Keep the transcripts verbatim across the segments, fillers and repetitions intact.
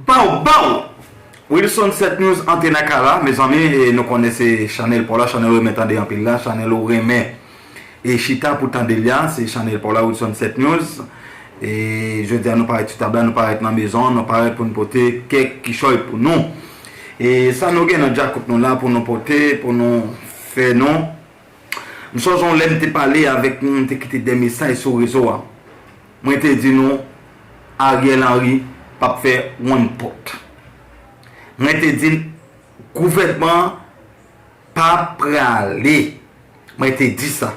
Baw, baw! Wilson Set News antre nan kay la, mezanmi, e nou konnen se chanèl pa w la, chanèl ou renmen tande anpil la, chanèl ou renmen e chita pou tande l la, se chanèl pa w la, Wilson Set News. E jodi a nou parèt sou tab la, nou parèt nan mezon, nou parèt pou nou pote kèk kichòy pou nou. E sa nou gen nan djakout nou la pou nou pote, pou nou fè nou. M sonje yon lè m te pale avèk nou, m te kite de mesaj sou rezo a. Mwen te di nou, Ariel Henry p ap fè wonn pòt. Mwen te di n, gouvènman an pa prale. Mwen te di sa.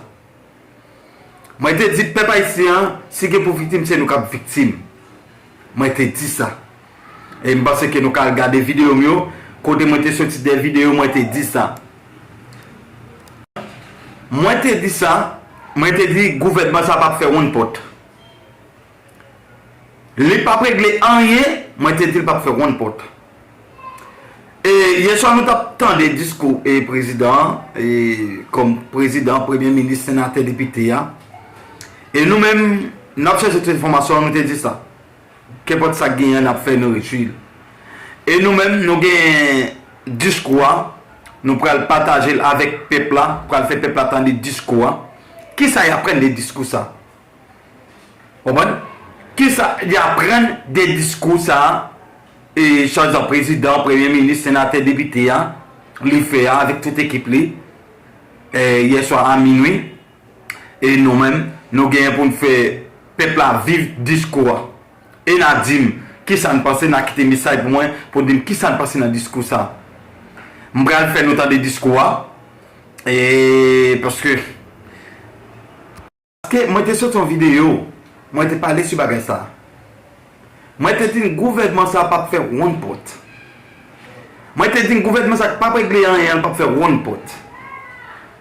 Mwen te di pèp ayisyen an, si gen pou viktim, se nou k ap viktim. Mwen te di sa. E m panse ke nou ka al gade videyo m yo, kote mwen te soti de videyo, mwen te di sa. Mwen te di sa, mwen te di gouvènman sa p ap fè wonn pòt. Li p ap regle anyen, mwen te di l p ap fè wonn pòt. E yè swa nou t ap tande diskou e prezidan an, e kòm prezidan, premye minis, senatè, depite a. E nou menm, n ap chèche tout enfòmasyon an, nou te di sa. Kenpòt sa k genyen an, n ap fè nou retire l. E nou menm, nou gen diskou a, nou pral pataje l avèk pèp la, pral fè pèp la tande diskou a. Kisa y aprann de diskou sa? Konprann? Kisa y aprann de diskou sa a, e swadizan prezidan, premye minis, senatè, depite a, li fè a avèk tout ekip li, e, yè swa a minwi? E nou menm, nou genyen pou n fè pèp la viv diskou a. E n a di m kisa n panse, n a kite mesaj pou mwen, pou di m kisa n panse nan diskou sa. M pral fè nou tande diskou a, e paske, paske mwen te soti yon videyo, mwen te pale sou bagay sa. Mwen te di n gouvènman sa p ap fè wonn pòt. Mwen te di n gouvènman sa p ap regle anyen, l p ap fè wonn pòt.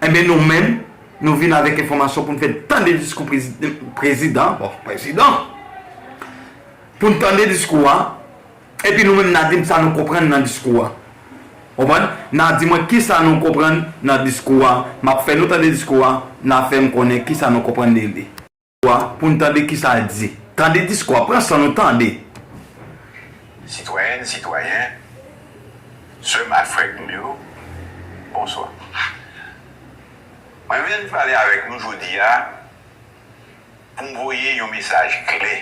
Enben nou menm, nou vin avèk enfòmasyon pou n fè tande diskou prezi-, prezidan, bon, prezidan. Pou n tande diskou a, epi nou menm n a di m sa nou konprann nan diskou a. Konprann? N a di mwen kisa nou konprann nan diskou a. M ap fè nou tande diskou a, n a fè m konnen kisa nou konprann de li. Pou n tande kisa l di. Tande diskou a, pran san nou tande. Sitwayèn, sitwayen, sè m ak frè m yo, bonswa. Mwen vin pale avèk nou jodi a pou m voye yon mesaj klè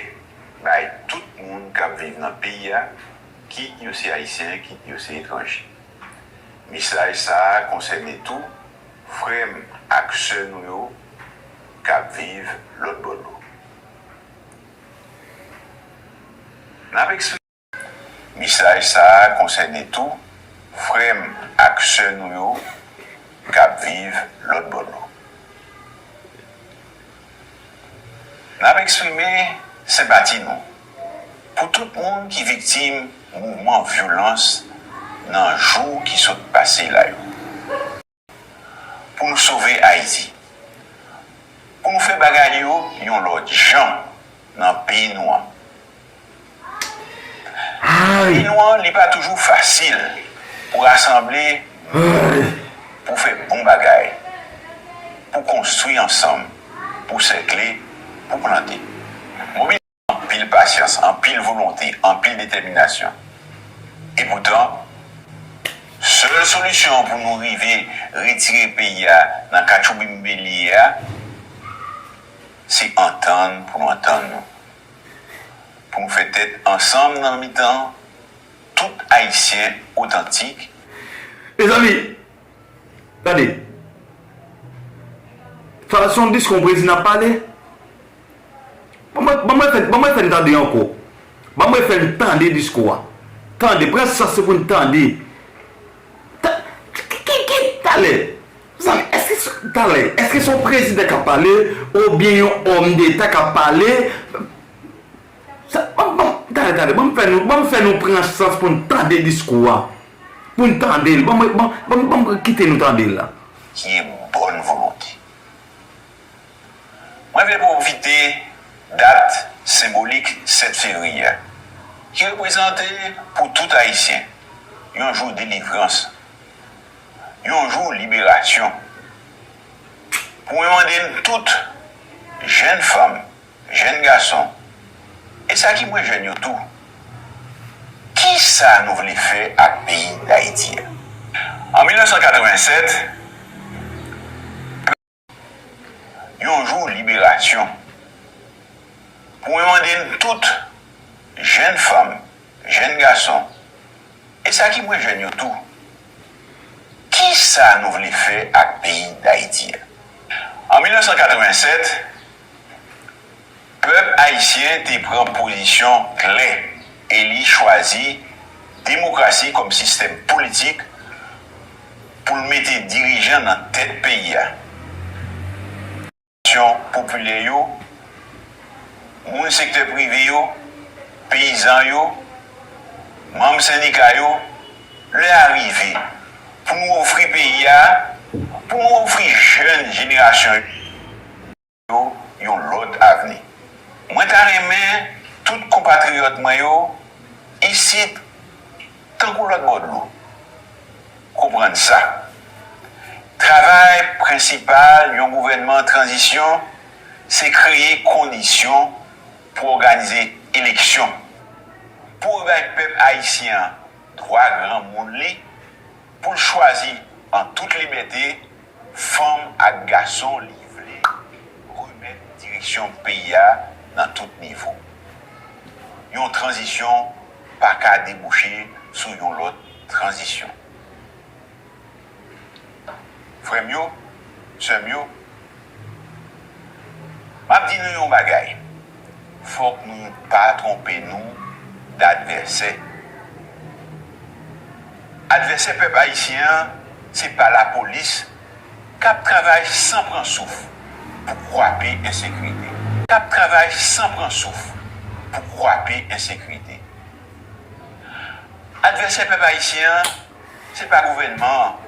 bay tout moun k ap viv nan peyi a, kit yo se Ayisyen, kit yo se etranje. Mesaj sa a konsène tou frè m ak sè nou yo k ap viv lòt bò dlo. N ap eksplike. Mesaj sa a konsène tou frè m ak sè nou yo k ap viv lòt bò dlo. N ap eksprime senpati nou pou tout moun ki viktim mouvman vyolans nan jou ki sot pase la yo. Pou nou sove Ayiti. Pou nou fè bagay yo yon lòt jan nan peyi nou an. Peyi nou an, li pa toujou fasil pou rasanble, pou fè bon bagay, pou konstwi ansanm, pou sèkle, pou plante. Anpil pasyans, anpil volonte, anpil detèminasyon. Epoutan, sèl solisyon pou nou rive retire peyi a nan katchoubimbe li ye a, se antann pou nou antann nou. Pou nou fè tèt ansanm nan mitan tout Ayisyen otantik. Mezanmi, tande. Sa se yon diskou yon prezidan ap pale. Ban mwen, ban mwen fè, ban mwen fè n tande ankò. Ban mwen fè n tande diskou a. Tande, pran sans pou n tande. Ta-, ki, ki, ki, talè? Zanmi, èske se, talè, èske se yon prezidan k ap pale, oubyen yon òm deta k ap pale? Sa, ban, ban, tande, tande, ban m fè nou, ban m fè nou pran sans pou n tande diskou a. Pou n tande l. Ban mwen, ban, ban, ban m kite nou tande l la. Ki e bòn volonte. Mwen vle pwofite dat senbolik sèt fevriye a, ki reprezante pou tout Ayisyen yon jou delivrans, yon jou liberasyon, pou mwen mande n tout, jèn fanm, jèn gason, e sa ki mwens jèn yo tou, ki Sa nou vle fè ak peyi Dayiti a? An mil nèf san katrevennsèt, yon jou liberasyon pou mwen mande n tout, jèn fanm, jèn gason, e sa ki mwen jèn yo tou, kisa nou vle fè ak peyi Dayiti a? An mil nèf san katrevennsèt, pèp ayisyen te pran pozisyon klè e li chwazi demokrasi kòm sistèm politik pou l mete dirijan nan tèt peyi a. Popilè yo, moun sektè prive yo, peyizan yo, manm sendika yo, lè a rive pou nou ofri peyi a, pou nou ofri jèn jenerasyon yo yon lòt avni. Mwen ta renmen tout konpatriyòt mwen yo, isit tankou lòt bò dlo, konprann sa. Travay prensipal yon gouvènman tranzisyon se kreye kondisyon pou òganize eleksyon, pou bay pèp ayisyen an dwa granmoun li pou l chwazi an tout libète fanm ak gason li vle remèt direksyon peyi a nan tout nivo. Yon tranzisyon pa ka debouche sou yon lòt tranzisyon. Frè m yo, sè m yo, m ap di nou yon bagay, fòk nou pa twonpe nou d advèsè. Advèsè pèp ayisyen an, se pa lapolis k ap travay san pran souf pou kwape ensekirite. K ap travay san pran souf pou kwape ensekirite. Advèsè pèp ayisyen an, se pa gouvènman an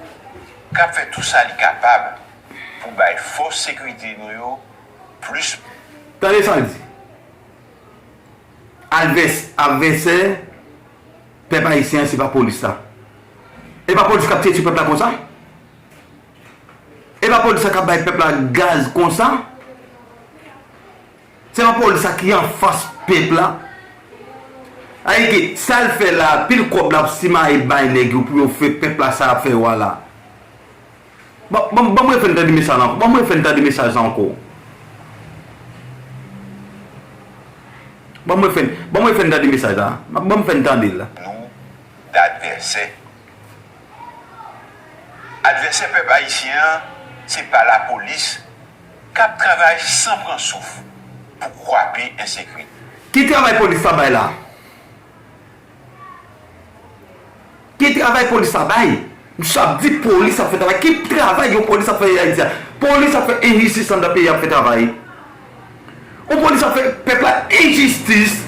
k ap fè tou sa li kapab pou bay fòs sekirite nou yo plis. Tande sa l di. Advès-, advèsè pèp ayisyen an, se pa polis la. E pa polis k ap tire sou pèp la konsa? E pa polis la k ap bay pèp la gaz konsa? Se pa polis la ki anfas pèp la? Ayike, sa l fè la, pil kòb l ap simaye bay nèg yo pou yo fè pèp la sa y ap fè yo a la. Ban, ban, ban m refè n tande mesaj la ankò. Ban m refè n tande mesaj la ankò. Ban m refè n, ban m refè n tande mesaj la. Ban m fè n tande l. Nou, d advèsè. Advèsè pèp ayisyen an, se pa lapolis k ap travay san pran souf pou kwape ensekirite. Ki travay polis la bay la? Ki travay polis la bay? Misye ap di polis ap fè travay. Ki travay yon polis ap fè Ayiti a? Polis ap fè enjistis anndan peyi a, ap fè travay. Yon polis ap fè pèp la enjistis.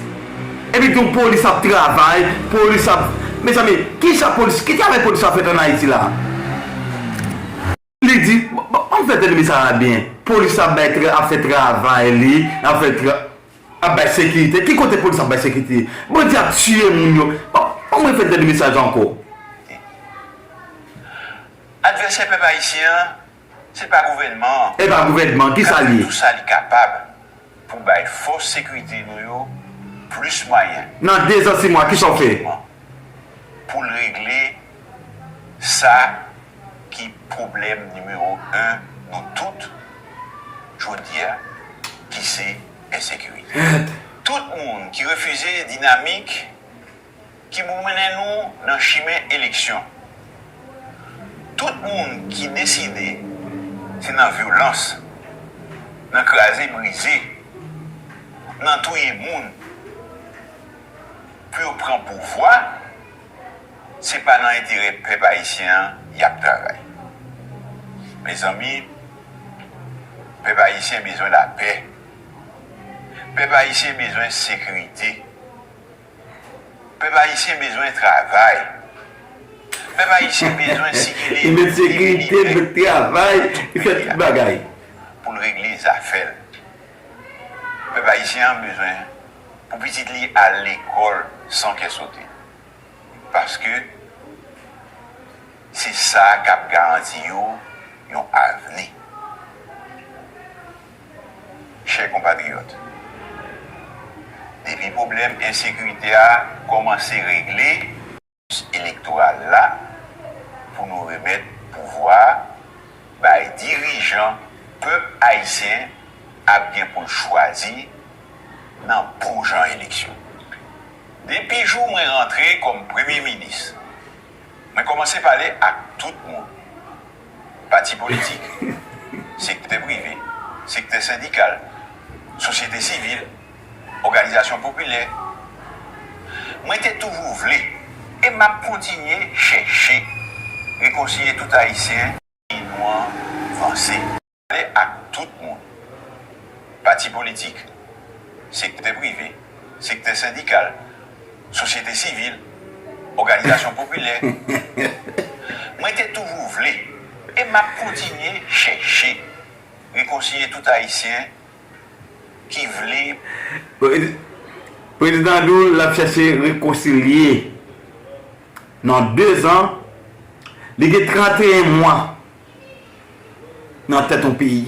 Epi di yon polis ap travay, polis ap, mezanmi, kisa polis, ki travay polis ap fè ann Ayiti la? Li di, bon, bon, ann fè tande mesaj la byen. Polis ap bay tra-, ap fè travay li, ap fè tra-, ap bay sekirite. Ki kote polis ap bay sekirite? Bandi ap tiye moun yo. Bon, bon, mwen fè tande mesaj la ankò. Advèsè pèp ayisyen an, se pa gouvènman an. E pa gouvènman, ki sa l ye? K ap fè tou sa li kapab pou bay fòs sekirite nou yo plis mwayen. Nan de zan, sis mwa, ki sa w fè? Pou l regle sa ki pwoblèm nimewo en nou tout jodi a, ki se ensekirite. Tout moun ki refize dinamik ki pou mennen nou nan chimen eleksyon. Tout moun ki deside se nan vyolans, nan kraze brize, nan touye moun pou yo pran pouvwa, se pa nan enterè pèp ayisyen an y ap travay. Mezanmi, pèp ayisyen bezwen lapè. Pèp ayisyen bezwen sekirite. Pèp ayisyen bezwen travay. Pèp ayisyen bezwen sikile, li met sekirite, li met travay, li fè tout bagay pou l regle zafè l. Pèp ayisyen an bezwen pou pitit li al lekòl san kè sote. Paske se sa k ap garanti yo yon avni. Chè konpatriyòt, depi pwoblèm ensekirite a kòmanse regle, elektoral la pou nou remèt pouvwa a bay dirijan pèp ayisyen ap gen pou l chwazi nan bon jan eleksyon. Depi jou mwen rantre kòm premye minis, mwen kòmanse pale ak tout moun, pati politik, sektè prive, sektè sendikal, sosyete sivil, òganizasyon popilè. Mwen te toujou vle, e m ap kontinye chèche, rekonsilye tout Ayisyen. Peyi nou an vanse. Pale ak tout moun, pati politik, sektè prive, sektè sendikal, sosyete sivil, òganizasyon popilè. Mwen te toujou vle, e m ap kontinye chèche, rekonsilye tout Ayisyen ki vle. Prezidan Doul ap chèche rekonsilye. Nan dezan, li gen tranteyen mwa nan tèt yon peyi.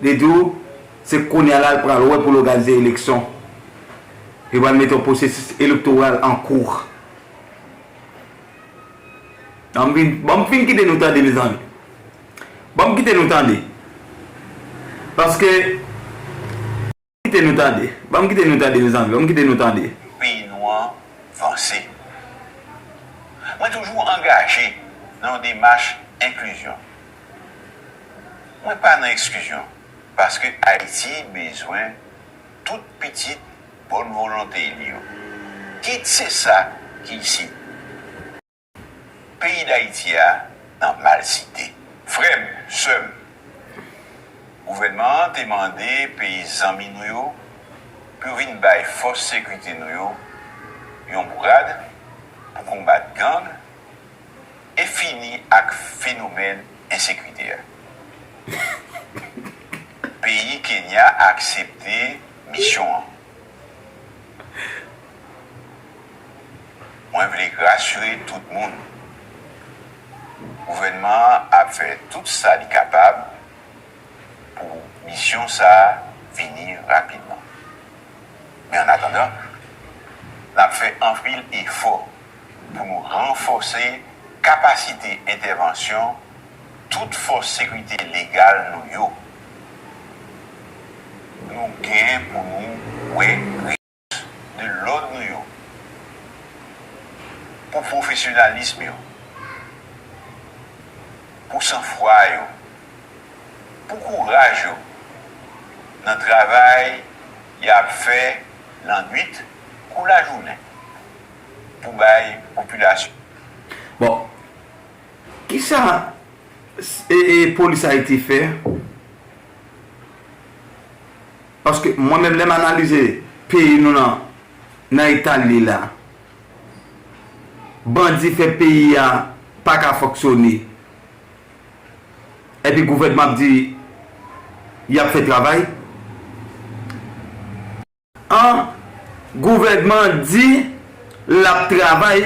Li di w, se kounye a la l pral wè pou l òganize eleksyon. Li pral mete yon pwosesis elektoral an kou. Ban m fin, ban m fin kite nou tande, mezanmi. Ban m kite nou tande. Paske, kite nou tande. Ban m kite nou tande, mezanmi. Ban m kite nou tande. Peyi nou an vanse. Mwen toujou angaje nan yon demach enklizyon. Mwen pa nan eksklizyon, paske Ayiti bezwen tout pitit bòn volonte li yo, kit se sa ki isit. Peyi Dayiti a nan malsite. Frè m, sè m, gouvènman an te mande peyi zanmi nou yo pou yo vin bay fòs sekirite nou yo yon bourad pou konbat gang e fini ak fenomèn ensekirite a. Peyi Kenya aksepte misyon an. Mwen vle rasire tout moun. Gouvènman an ap fè tout sa li kapab pou misyon sa a fini rapidman. Men annatandan, n ap fè anpil efò pou nou ranfòse kapasite entèvansyon tout fòs sekirite legal nou yo. Nou gen pou nou wè de lòd nou yo, pou pwofesyonalis yo, pou sanfwa yo, pou kouraj yo nan travay y ap fè lannwit kou lajounen pou bay popilasyon. Bon, kisa e, e, polis Ayiti fè? Paske mwen menm, lè m analize peyi nou nan, nan eta l ye la, bandi fè peyi a pa ka fonksyone, epi gouvènman ap di y ap fè travay. An, gouvènman di l ap travay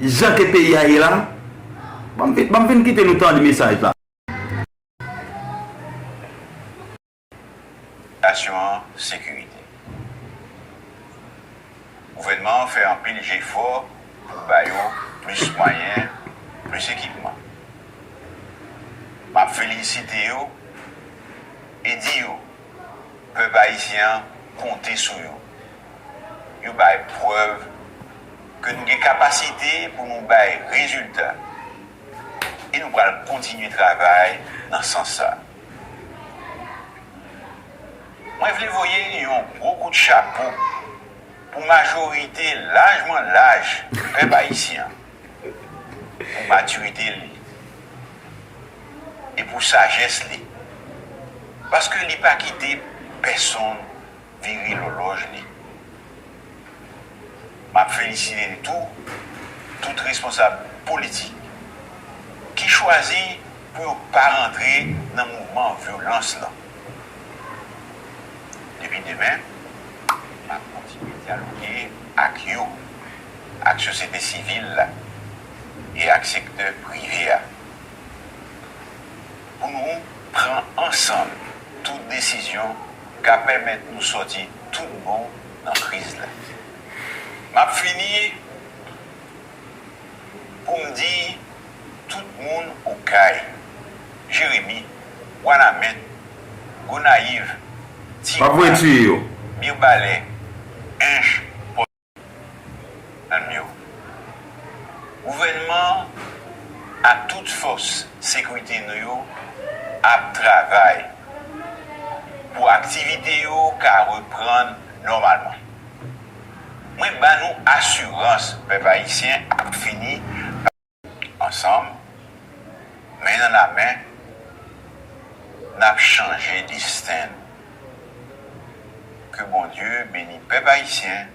jan ke peyi a ye la. Ban m fin, ban m fin kite nou tande mesaj la. Sitiyasyon an sekirite. Gouvènman an fè anpil jefò pou ba yo plis mwayen, plis ekipman. M ap felisite yo e di yo, pèp ayisyen an konte sou yo. Yo bay prèv ke nou gen kapasite pou nou bay rezilta. E nou pral kontinye travay nan sans sa. Mwen vle voye yon gwo kout chapo pou majorite lajman laj pèp ayisyen an, pou matirite li e pou sajès li, paske li pa kite pèsonn vire lòlòj li. M ap felisite tou tout responsab politik ki chwazi pou yo pa rantre nan mouvman vyolans lan. Depi demen, m ap kontinye dyaloge ak yo, ak sosyete sivil la e ak sektè prive a, pou nou pran ansanm tout desizyon k ap pèmèt nou sòti tout bon nan kriz la. M ap fini Pou m di tout moun Okay, Jeremi, Wanament, Gonayiv, Tiwa, Mibalè, Ench, Pòt Kalm yo. Gouvènman ak tout fòs sekirite nou yo ap travay pou aktivite yo ka reprann nòmalman. Mwen ba nou asirans pèp ayisyen ap fini ansanm, men nan lamen, n ap chanje desten nou. Ke Bondye beni pèp ayisyen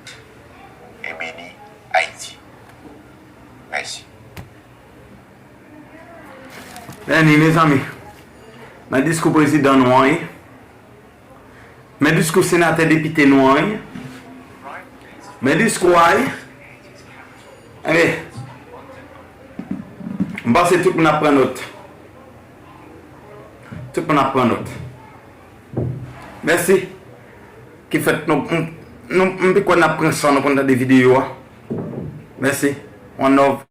e beni Ayiti. Mèsi. Beni, mezanmi. Men diskou prezidan nou an, wi. Men diskou senatè depite nou an, wi. Men diskou a, wi. Enben, m panse tout moun ap pran nòt. Tout moun ap pran nòt. Mèsi. Ki fèt nou, nou, nou, m te kwè n ap pran san nou pou n tande videyo a. Mèsi. One love.